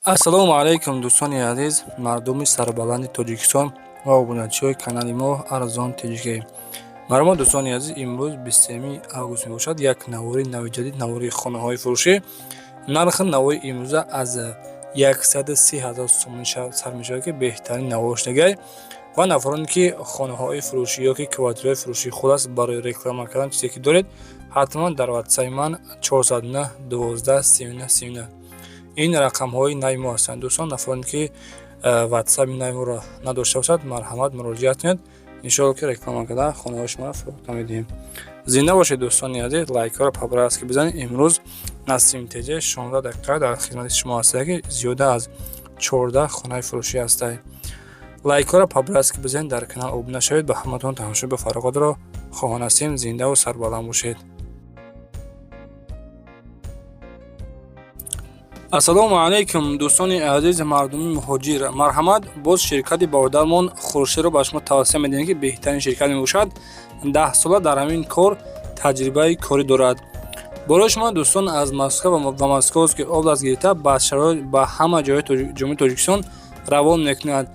Ассалому алайкум, дӯстони азиз, мардуми сарбаланди Тоҷикистон ва обуначиҳои канали мо Арзон Тоҷикӣ. Марҳамат, дӯстони азиз, имрӯз 23 август мебошад. Як навори нави ҷадид, навори хонаҳои фурӯшӣ. Нархи навои имрӯза аз 130 ҳазор сомонӣ сар мешавад, ки беҳтарин навош дигар. Ва нафароне ки хонаҳои фурӯшӣ ё ки квартираҳои фурӯшии худ аст, барои реклама кардан чизе ки доред, ҳатман дар ватсапи ман 409 12 39 39, ин рақамҳои нави мо ҳастанд. Дӯстон, нафароне ки ватсапи нави моро надошта бошад, марҳамат, муроҷиат кунед. Иншоалло, ки реклама карда хонаҳои шуморо фурӯхта медиҳем. Зинда бошед, дӯстони азиз, лайкҳоро по-братски бизанед. Имрӯз Насим ТЖ 16 дақиқа дар хизмати шумо ҳастад, ки зиёда аз 14 хонаи фурӯшӣ ҳастад. Лайкҳоро по-братски бизанед, дар канал обуна шавед. Ба ҳаматон тамошо ба фароғатро хоҳон ҳастем. Зиндаву сарбаланд бошед. Ассалому алайкум, дӯстони азиз, мардуми муҳоҷир. Марҳамат, боз ширкати бародармон Хуршедро ба шумо тавсия медиҳем, ки беҳтарин ширкат мебошад. 10 сола дар ҳамин кор таҷрибаи корӣ дорад. Барои шумо, дӯстон, аз Москва ва Московский область гирифта ба ҳама ҷойҳои Ҷумҳурии Тоҷикистон равон мекунад,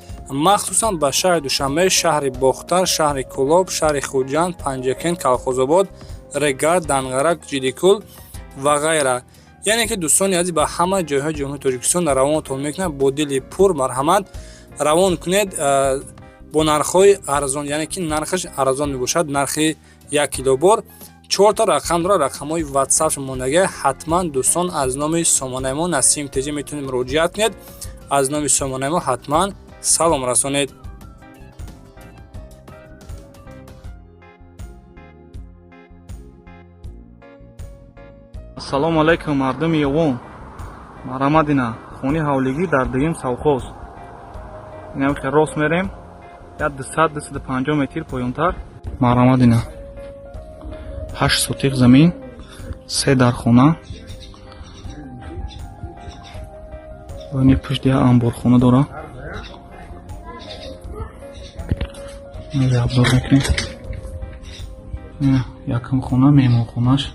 махсусан ба шаҳри Душанбе, шаҳри Бохтар, шаҳри Кӯлоб, шаҳри Хуҷанд, Панҷакент, Калхозобод, Регар, Данғара, Ҷидикул ва ғайра. Яъне ки, дӯстони азиз, ба ҳама ҷойҳои Ҷумҳурии Тоҷикистон равонатон мекунад. Бо дили пур марҳамат, равон кунед бо нархҳои арзон, яъне ки нархаш арзон мебошад. Нархи 1 кило бор чорта рақам дорад, рақамҳои ватсап мондага. Ҳатман, дӯстон, аз номи сомонаи мо Насим ТЖ метавонед муроҷиат кунед. Аз номи сомонаи мо ҳатман салом расонед. Ассалому алайкум, мардуми Ёвон. Марҳамат, ина хони ҳавлигӣ дар дуюм совхоз. Инам ки рост мерем, як 200, 250 метр поёнтар. Марҳамат, ина 8 сотих замин, се дархона, ини пушти як амборхона дора. Обзор мекунем. Якум хона, меҳмонхонаш,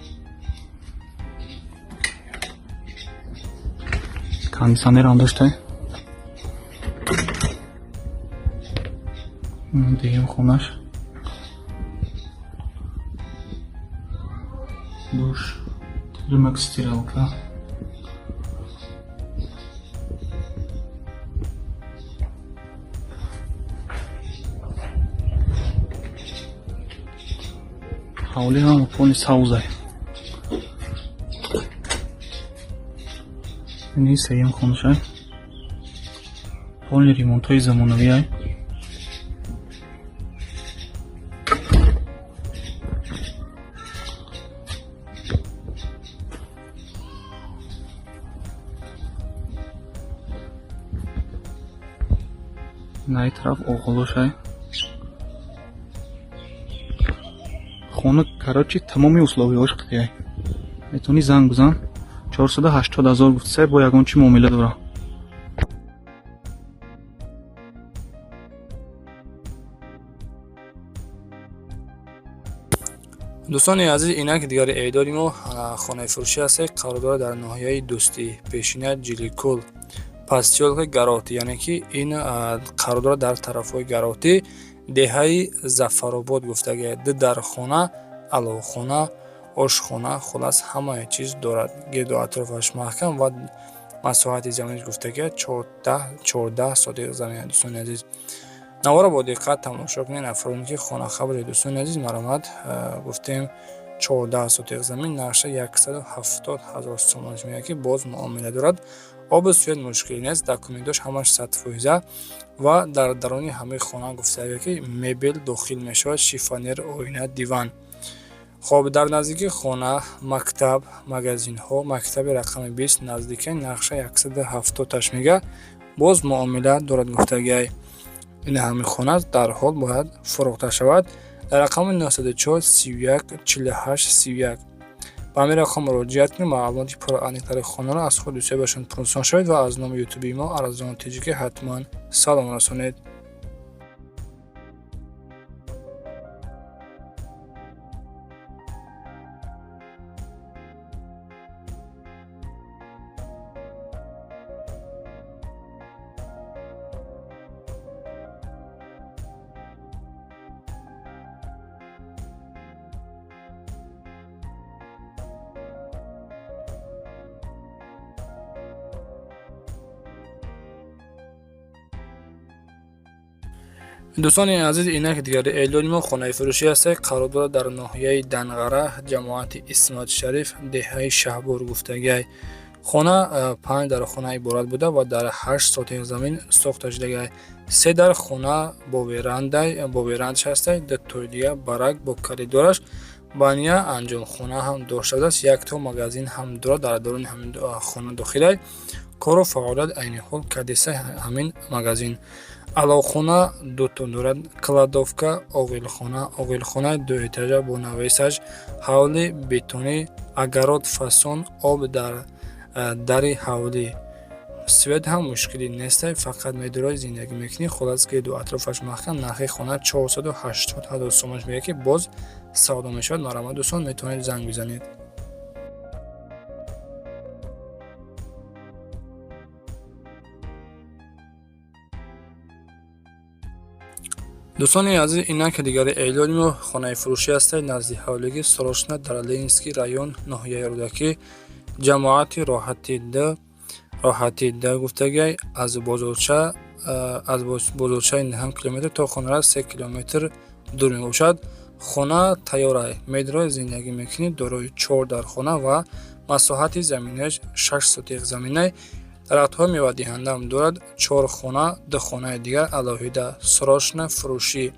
кондиционерам дошта. Дуюм хонаш, душ, термок, стиралка. Ҳавлӣ ҳама пони савзай. Ини сеюм хонашай, полный ремонтҳои замонавиай. Наи тараф оғолошай. Хона, короче, тамоми условияҳош қитияй. Метавонӣ занг бизан. 480 000 гуфтсай, бо ягон чӣ муомила дора. Дӯстони азиз, инак дигари эъдоди мо хонаи фурӯшӣ ҳастед. Қарор дорад дар ноҳияи Дӯстӣ, пешина Ҷиликул, посёлки Гаротӣ, яъне ки ин қарор дорад дар тарафҳои Гаротӣ, деҳаи Зафаробод гуфтагия. Ду дархона, аловхона, ошхона, хуллас, ҳамаи чиз дорад. Гирду атрофаш маҳкам ва масоҳати заминаш гуфтагия 14 сотих замин. Дӯстони азиз, наворо бо диққат тамошо кунед. Нафароне ки хонахабаре, дӯстони азиз, марҳамат. Гуфтем, 14 сотих замин, нархша 170 000 сомон мегӯяд, ки боз муомила дорад. Обу свет мушкилӣ нест, документош ҳамаш 100%. Ва дар даруни ҳамаи хона гуфтагия, ки мебел дохил мешавад: шифонер, оина, диван. Хоб, дар наздикии хона мактаб, магазинҳо, мактаби рақами 20 наздика. Нархша 170 таш мега, боз муомила дорад гуфтагиай. Ин ҳамин хона дарҳол бояд фурӯхта шавад. Дар рақами 904 31 48 31 ба ҳамин рақам муроҷиат кунед. Маълумоти пурра-аниқтари хонаро аз худ дӯстҳои пурсон шавед ва аз номи ютуби мо Арзон Тоҷикӣ ҳатман салом расонед. Дӯстони азиз, инак дигари эълони мо хонаи фурӯшӣ ҳастед, қарор дорад дар ноҳияи Данғара, ҷамоати Исматшариф, деҳаи Шаҳбор гуфтагиай. Хона панҷ дар хона иборат буда ва дар 8 сотих замин сохта шудагиай. Се дар хона бо верандай, бо верандаш ҳастай, дутои дигар барак бо коридораш. Баня, анҷомхона ҳам доштааст, якто магазин ҳам дорад дар даруни ҳамин хона дохилай. Кору фаъолият айни ҳол кардеса ҳамин магазин. Аловхона дуто дорад, кладовка, оғилхона, оғилхонаи дуэтажа бо навесаш, ҳавли бетонӣ, огород, фасон, об дар дари ҳавлӣ, свет ҳам мушкилӣ нестай, фақат медорои зиндагӣ мекунӣ. Хулас, гирду атрофаш маҳкам. Нархи хона 480 000 сомон мегӯяд, ки боз савдо мешавад. Марҳамат, дӯстон, метавонед занг бизанед. Дӯстони азиз, инак дигари эълони мо хонаи фурӯшӣ ҳастед, назди ҳавлигӣ, срочно дар Ленинский район, ноҳияи Рӯдакӣ, ҷамоати Роҳати д, Роҳати д гуфтагиай. Аз бозорчаи 9 километр то хонара 3 километр дур мебошад. Хона тайёрай, медрои зиндагӣ мекунӣ, дорои чор дар хона ва масоҳати заминаш 6 сотих заминай. Дарахтҳои мевадиҳандаам дорад. Чор хона, ду хонаи дигар алоҳида, срочно фурӯшӣ.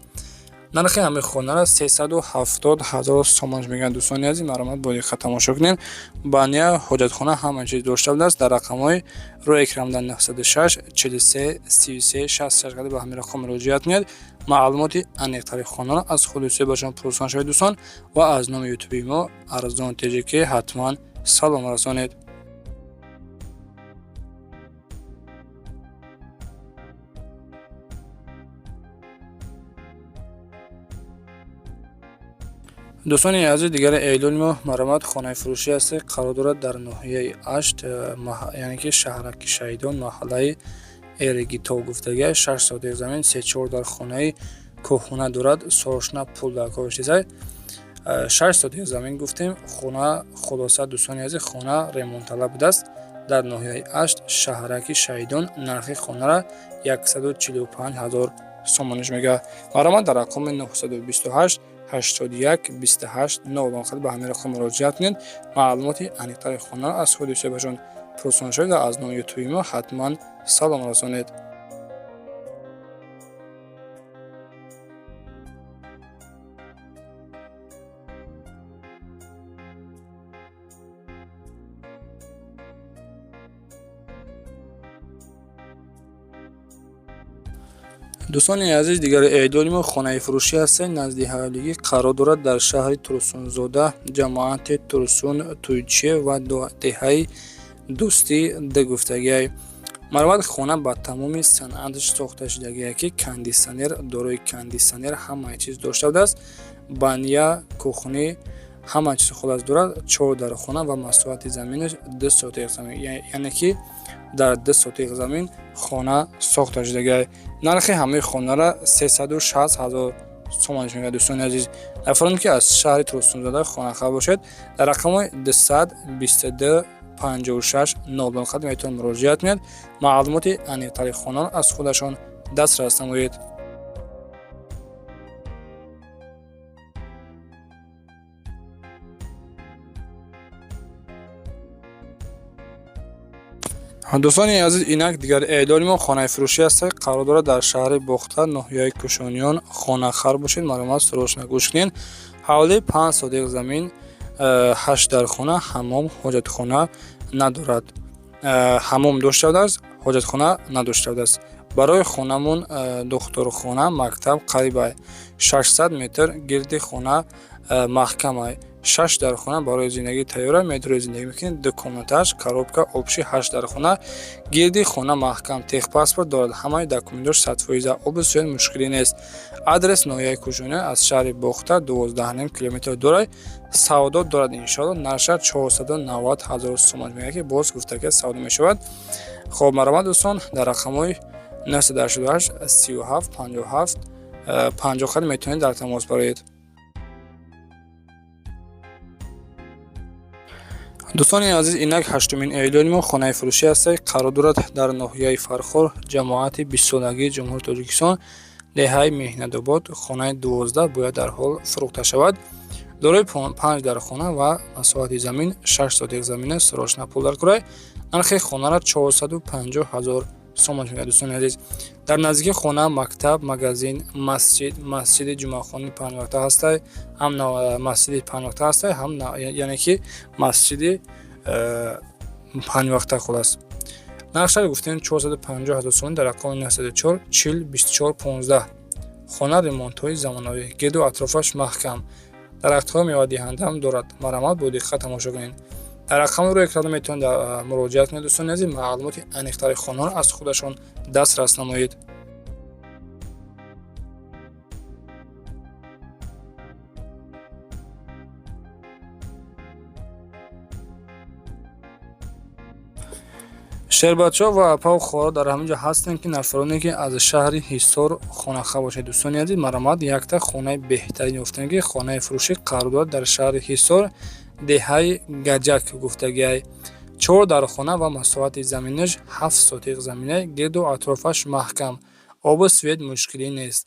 Нархи ҳамин хонара 370 000 сомон мегӯянд. Дӯстони азиз, марҳамат, бо диққат тамошо кунед. Баня, ҳоҷатхона, ҳама чиз дошта будааст. Дар рақамҳои рӯи экранда 906 43 33 66 ба ҳамин рақам муроҷиат кунед. Маълумоти аниқтари хонаро аз худи соҳибашон пурсон шавед, дӯстон, ва аз номи ютуби мо Арзон Теҷикӣ ҳатман салом расонед. Дӯстони азиз, дигари эълони мо, марҳамат, хонаи фурӯшӣ ҳастед, қарор дорад дар ноҳияи Ашт, яъне ки шаҳраки Шаҳидон, маҳаллаи Эргитов гуфтагиай. 6 сотих замин, се чор дар хонаи кӯҳона дорад, срочно пул дар кор чизай. 6 сотих замин гуфтем, хона. Хулоса, дӯстони азиз, хона ремонтталаб будааст дар ноҳияи Ашт, шаҳраки Шаҳидон. Нархи хонара 145 000 сомониш мегӯяд. Марҳамат, дар рақами 928 81 28 0 ба ҳамин рақам муроҷиат кунед. Маълумоти аниқтари хонаро аз худи соҳибашон пурсон шавед ва аз номи ютуби мо ҳатман салом расонед. Дӯстони азиз, дигари эълони мо хонаи фурӯшӣ ҳастед, назди ҳавлигӣ, қарор дорад дар шаҳри Турсунзода, ҷамоати Турсун Туйчиев ва деҳаи Дӯстӣ д гуфтагиай. Марҳамат, хона ба тамоми санъаташ сохта шудагие, ки кондитсионер, дорои кондитсионер, ҳамаи чиз дошта будааст. Баня, кухни, ҳама чиз хулас дорад. Чор дар хона ва масоҳати заминаш 2 сотих замин, яъне ки дар 2 сотих замин хона сохта шудагиай. Нархи ҳамаи хонара 360 000 сомон мегӯяд. Дӯстони азиз, нафароне ки аз шаҳри Турсунзода хонахар бошед, дар рақамҳои 222 56 00 хат метавонед муроҷиат кунед. Маълумоти аниқтари хонаро аз худашон дастрас намоед. Дӯстони азиз, инак дигар эълони мо хонаи фурӯшӣ ҳастед, қарор дорад дар шаҳри Бохтар, ноҳияи Кӯшониён. Хонахар бошед, марҳамат, срочно гӯш кунед. Ҳавлии 5 сотих замин, ҳашт дар хона, ҳаммом, ҳоҷатхона надорад. Ҳаммом дошта будааст, ҳоҷатхона надошта будааст. Барои хонамон духтурхона, мактаб қариба 600 метр, гирди хона маҳкамай. Шаш дар хона барои зиндагӣ тайёра, метрои зиндагӣ мекунед. Ду комнаташ, коробка общий, ҳашт дар хона, гирди хона маҳкам, техпаспорт дорад, ҳамаи документош 100%, оби суяд мушкилӣ нест. Адрес: ноҳияи Кӯшониён, аз шаҳри Бохтар 12,5 километр дурай. Савдо дорад, иншоалло. Нарша 490 000 сомон мегӯяд, ки боз гуфта ки савдо мешавад. Хоб, марҳамат, дӯстон, дар рақамҳои 988 37 57 50 хат метавонед дар тамос бароед. Дӯстони азиз, инак ҳаштумин эълони мо хонаи фурӯшӣ ҳастед, қарор дорад дар ноҳияи Фархор, ҷамоати бистсолагии Ҷумҳурии Тоҷикистон. Деҳаи Меҳнатобод, хонаи 12 бояд дарҳол фурӯхта шавад. Дорои 5 дархона ва масоҳати замин 6 сотих замин аст. Срочно пул дар курай. Нархи хонаро 450 ҳазор сомон мегӯяд. Дӯстони азиз, дар наздикии хона мактаб, магазин, масҷид, масҷиди ҷумъахони панҷвақта ҳастай, ҳам масҷиди панҷвақта ҳастай, ҳам яъне ки масҷиди панҷвақта. Хулас, нархшаро гуфтем 450 ҳазор сомон. Дар рақами 904 40 24 15. Хона ремонтҳои замонавӣ, гирду атрофаш маҳкам, дарахтҳои мевадиҳандаам дорад. Марҳамат, бо диққат тамошо кунед. Дар рақами рӯи экран метавонед муроҷиат кунед. Дӯстони азиз, маълумоти аниқтари хонаро аз худашон дастрас намоед. Шербачаҳо ва апаву хоҳарҳо, дар ҳамин ҷо ҳастем, ки нафароне ки аз шаҳри Ҳисор хонаха бошед, дӯстони азиз, марҳамат, якта хонаи беҳтарин ёфтем, ки хонаи фурӯшӣ қарор дорад дар шаҳри Ҳисор, деҳаи Гаҷак гуфтагиай. Чор дархона ва масоҳати заминаш 7 сотиқ замина, гирду атрофаш маҳкам, обу свет мушкилӣ нест.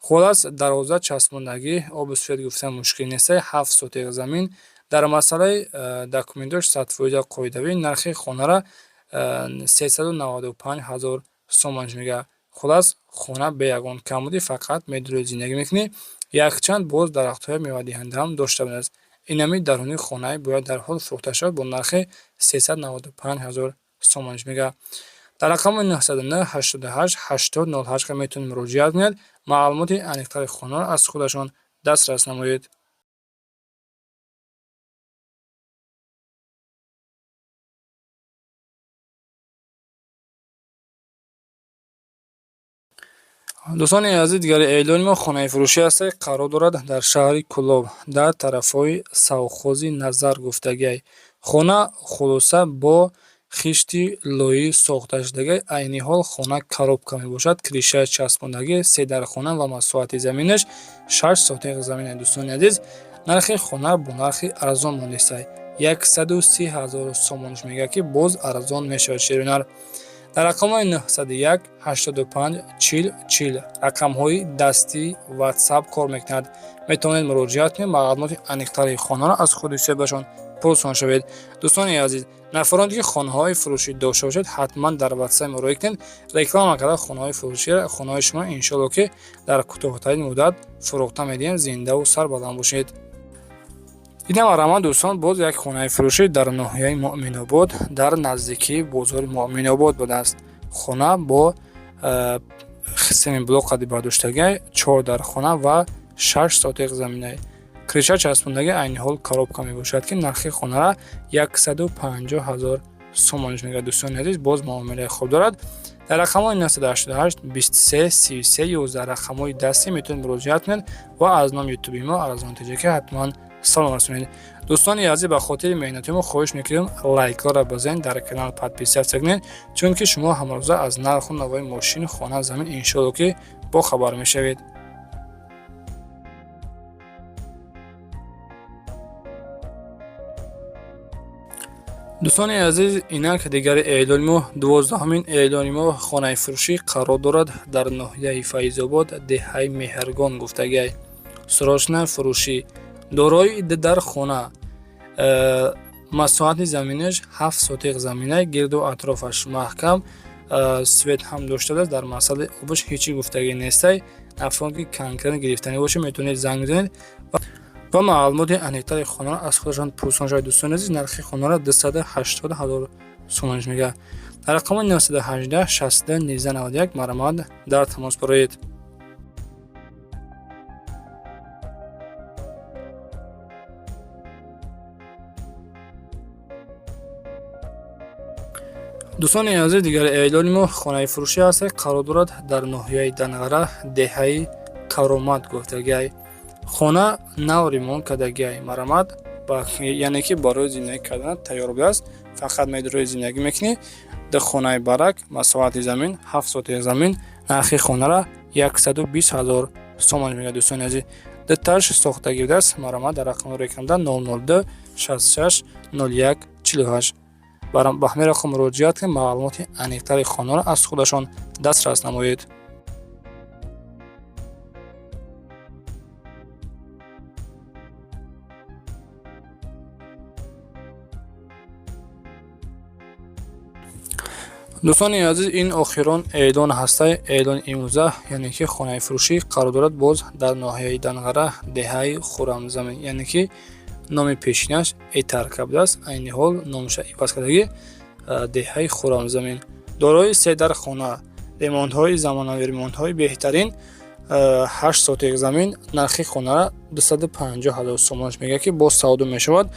Хулас, дарвоза часпондагӣ, обу свет гуфтан мушкилӣ нест. 7 сотиқ замин, дар масъалаи документош 100% қоидавӣ. Нархи хонаро 395 ҳазор сомон мегӯяд. Хулас, хона бе ягон камбудӣ, фақат медурӣ, зиндагӣ мекунӣ. Якчанд боз дарахтҳои мевадиҳандаам дошта будааст. Инами даруни хонаи бояд дарҳол фурӯхта шавад бо нархи 395 ҳазор сомон мегӯяд. Дар рақами 909 88 80 08 метавонед муроҷиат кунед, маълумоти аниқтари хонаро аз худашон дастрас намоед. Дӯстони азиз, дигари эълони мо хонаи фурӯшӣ аст, қарор дорад дар шаҳри Кӯлоб, дар тарафҳои совхози Назар гуфтагиай. Хона хулоса бо хишти лоӣ сохта шудагиай. Айни ҳол хона коробка мебошад, крышаи часпондагӣ, се дархона ва масоҳати заминаш 6 сотиқ замин. Дӯстони азиз, нархи хона бо нархи арзон монистай, 130 ҳазор сомонш мегӯяд, ки боз арзон мешавад. Шеринар, дар рақамҳои 901 85 40 40, рақамҳои дастии Ватсап кор мекунад, метавонед муроҷиат кунед, маълумоти аниқтари хонаро аз худи соҳибашон пурсон шавед. Дӯстони азиз, нафароне ки хонаҳои фурӯшӣ дошта бошед, ҳатман дар Ватсап муроҷиат кунед. Реклама карда хонаҳои фурӯширо, хонаҳои шумо иншоалло ки дар кӯтоҳтарин муддат фурӯхта медиҳем. Зиндаву сарбаланд бошед. Инам марҳамат, дӯстон, боз як хонаи фурӯшӣ дар ноҳияи Муъминобод, дар наздикии бозори Муъминобод будааст. Хона бо семиблок қади бардоштагиай, чор дархона ва 6 сотиқ заминай, крыша часпондагӣ, айни ҳол коробка мебошад, ки нархи хонаро 150 ҳазор сомониш мегӯяд. Дӯстони азиз, боз муомилаи хуб дорад. Дар рақамҳои 988 23 33 11, рақамҳои дастӣ, метавонед муроҷиат кунед ва аз номи ютуби мо Арзон Тоҷикӣ ҳатман салом расонед. Дӯстони азиз, ба хотири меҳнати мо хоҳиш мекунем, лайкҳоро бизанед, дар канал подписаться кунед, чунки шумо ҳамарӯза аз нарху навои мошин, хона, замин иншоалло ки бохабар мешавед. Дӯстони азиз, инак дигари эълони мо, 12-ҳамин эълони мо, хонаи фурӯшӣ қарор дорад дар ноҳияи Файзобод, деҳаи Меҳргон гуфтагиай. Срочно фурӯшӣ, дорои ду дар хона, масоҳати заминаш 7 сотиқ замина, гирду атрофаш маҳкам, свет ҳам доштааст, дар масъалаи обаш ҳечи гуфтагӣ нестай. Нафарон ки конкретно гирифтанӣ бошед, метавонед занг бизанед ва маълумоти аниқтари хонаро аз худашон пурсон шавед. Дӯстони азиз, нархи хонаро 280 ҳазор сомониш мегӯяд. Дар рақами 918 62 1991 марҳамат, дар тамос бароед. Дӯстони азиз, дигари эълони мо хонаи фурӯшӣ аст, қарор дорад дар ноҳияи Данғара, деҳаи Каромат гуфтагиай. Хона нав ремонт кардагиай, марҳамат, яъне ки барои зиндагӣ кардан тайёр будааст, фақат медурӯи, зиндагӣ мекунӣ. Ду хонаи барак, масоҳати замин 7 сотиқ замин, нархи хонаро 120 ҳазор сомон мегӯяд. Дӯстони азиз, дуташ сохтагӣ будааст. Марҳамат, дар рақами рекламда 002 66 01 48 ба ҳамин рақам муроҷиат кунед, маълумоти аниқтари хонаро аз худашон дастрас намоед. Дӯстони азиз, ин охирон эълон ҳастай, эълони имрӯза, яъне ки хонаи фурӯшӣ қарор дорад боз дар ноҳияи Данғара, деҳаи Хуррамзамин, яъне ки номи пешинаш Этарка будааст, айни ҳол номаша иваз кардагӣ, деҳаи Хуррамзамин, дорои се дар хона, ремонтҳои замонавӣ, ремонтҳои беҳтарин, 8 сотих замин, нархи хонара 250 ҳазор сомонаш мегӯяд, ки боз савдо мешавад.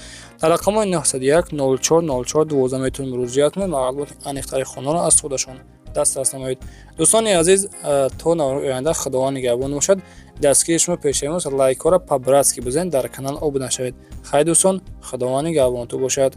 Дар рақамҳои 901 04 04 12 метавонед муроҷиат кунед, маълумоти аниқтари хонаро аз худашон дастрас намоед. Дӯстони азиз, то навори оянда Худованд нигаҳбон бошад. Дастгири шумо пешаимост. Лайкҳоро по-братски бизанед, дар канал обуна шавед. Хайр, дӯстон, Худованд нигаҳбонтон бошад.